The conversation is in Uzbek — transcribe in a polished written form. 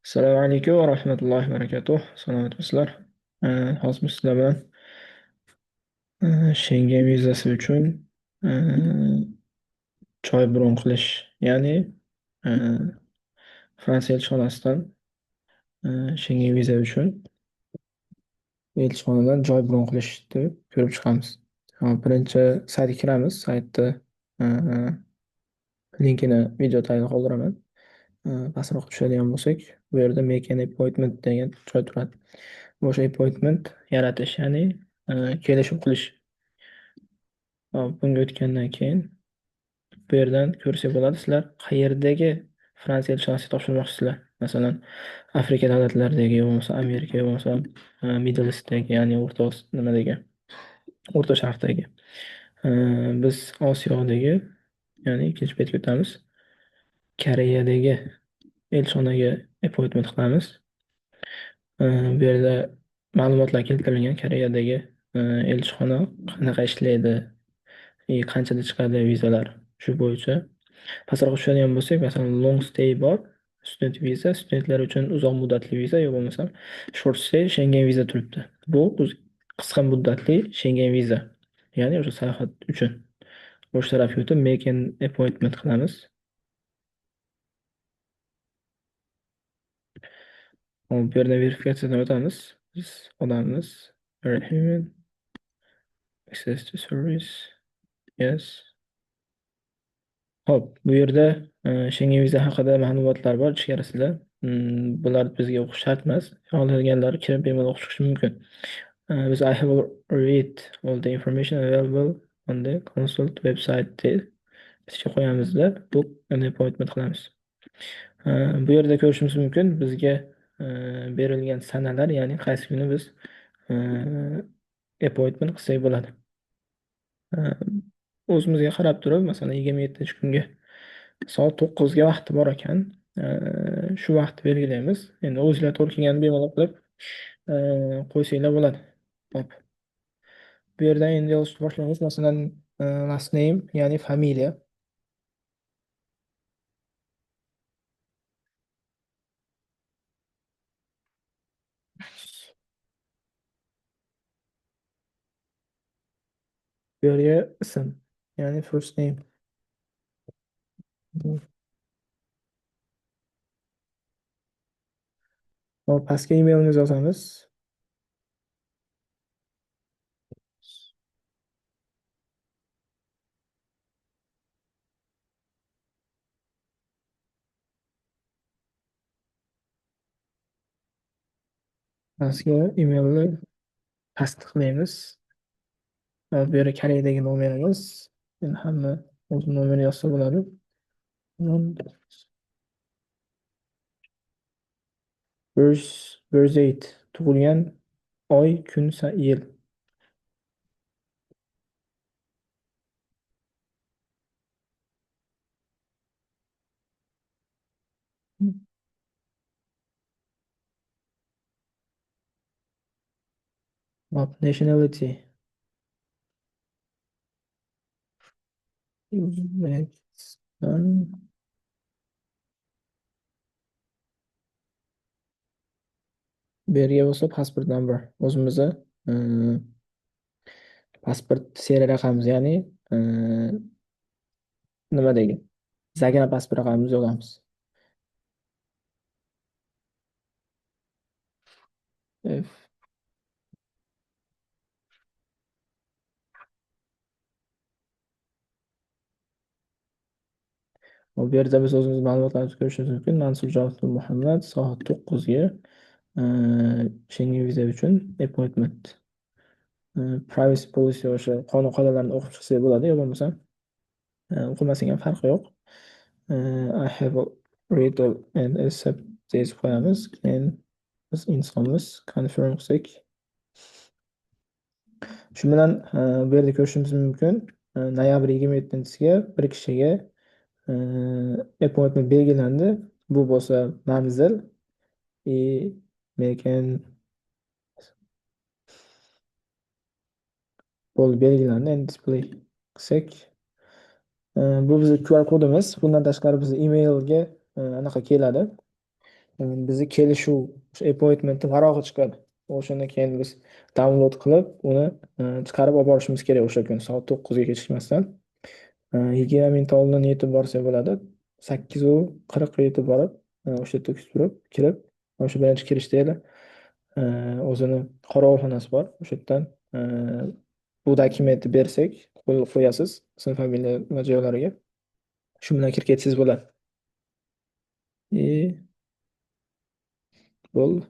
Assalomu alaykum va rahmatullohi va barakatuh. Salomatmisizlar? Hozir biz sizlar bilan Shengen vizasi uchun joy bron qilish, ya'ni Fransiya elchixonasidan Shengen viza uchun elchixonadan joy bron qilishni ko'rib chiqamiz. Hop, birinchi saytga kiramiz. Saytda linkini video tagida qoldiraman. Pastroq tushadigan bo'lsak, bu yerda make an appointment degan joy turadi. O'sha appointment yaratish, ya'ni kelishuv qilish. Hop, bunga o'tgandan keyin bu yerdan ko'rsak bo'ladi, sizlar qayerdagi Fransiya elchixonasiga topshirmoqchisizlar. Masalan, Afrika davlatlaridagi, yo bo'lmasa Amerika, yo bo'lmasa Middle Eastdagi, ya'ni O'rta nimadagi, O'rta Sharqdagi. Biz Osiyodagi, ya'ni ikkinchi betga o'tamiz. Koreyadagi elchixonaga appointment qilamiz. Bu yerda ma'lumotlar keltirilgan. Koreyadagi elchixona qanaqa ishlaydi, qanchada chiqadi vizalar, shu bo'yicha. Pastroq tushadigan bo'lsak, masalan, long stay bor, student viza, studentlar uchun uzoq muddatli viza, yo bo'lmasam short stay Shengen viza turibdi. Bu qisqa muddatli Shengen viza, ya'ni o'sha sayohat uchun. O'sha tarafga o'tib make an appointment qilamiz. Hop, bu yerda verifikatsiyadan o'tamiz. Biz odammiz. Human. Access to service. Yes. Hop, bu yerda Shengen viza haqida ma'lumotlar bor ichkarisida. Bular bizga o'qish shart emas. Xohlaganlar kirib bemalol o'qib chiqishi mumkin. Biz I have read all the information available on the consult website deb bitishga qo'yamizda, book an appointment qilamiz. Bu yerda ko'rishimiz mumkin bizga berilgan sanalar, ya'ni qaysi kuni biz appointment qilsak bo'ladi. O'zimizga qarab turib, masalan, 27-kunga soat 9 ga vaqti bor ekan. Shu vaqtni belgilaymiz. Endi o'zinglar to'g'ri kelganini bemalol qilib qo'ysanglar bo'ladi. Hop. Bu yerdan endi yozishni boshlaymiz. Masalan, last name, ya'ni familiya. Bu yerga ism, ya'ni first name. Hop, pastga emailimizni yozamiz. Pastga emailni tasdiqlaymiz. Hop, bu yerga Koreyadagi nomerimiz. Endi hamma o'z nomerini yozsa bo'ladi. Birth date, tug'ilgan oy, kun, yil. Hop, nationality. O'zbekiston. Bu yerga bo'lsa passport number, o'zimizni pasport seriya raqamimiz, ya'ni nimadagi zagana pasport raqamimizni yozamiz. F. Bu yerda biz o'zimiz ma'lumotlarimizni ko'rishimiz mumkin. Mansurjonov Muhammad soat 9 ga Shengen viza uchun appointment. Privacy policy, o'sha qonun qoidalarini o'qib chiqsak bo'ladi, yo bo'lmasa o'qimasak ham farqi yo'q. I have read all and accept deb qo'yamiz. Keyin biz insonmiz, confirm qilsak. Shu bilan bu yerda ko'rishimiz mumkin. Noyabr 27-siga bir kishiga appointment belgilandi. Bu bo'lsa manzil и mekan bo'ldi, belgilandi. Endi display qilsak, bu bizning QR kodimiz. Bundan tashqari bizning emailga anaqa keladi. Bizni kelishuv, o'sha appointmentni varog'i chiqadi. O'shanda keyin biz download qilib, uni chiqarib olib borishimiz kerak o'sha kuni soat 9 ga kechikmasdan. 20 minut oldin yetib borsak bo'ladi. 8:40 ga yetib borib, o'sha yerda kutib turib, kirib, o'sha birinchi kirishda o'zini qorovulxonasi bor. O'sha yerdan bu dokumentni bersak, qo'l qo'yasiz ism, familiya va joylariga. Shu bilan kirib ketsangiz bo'ladi. И bo'ldi.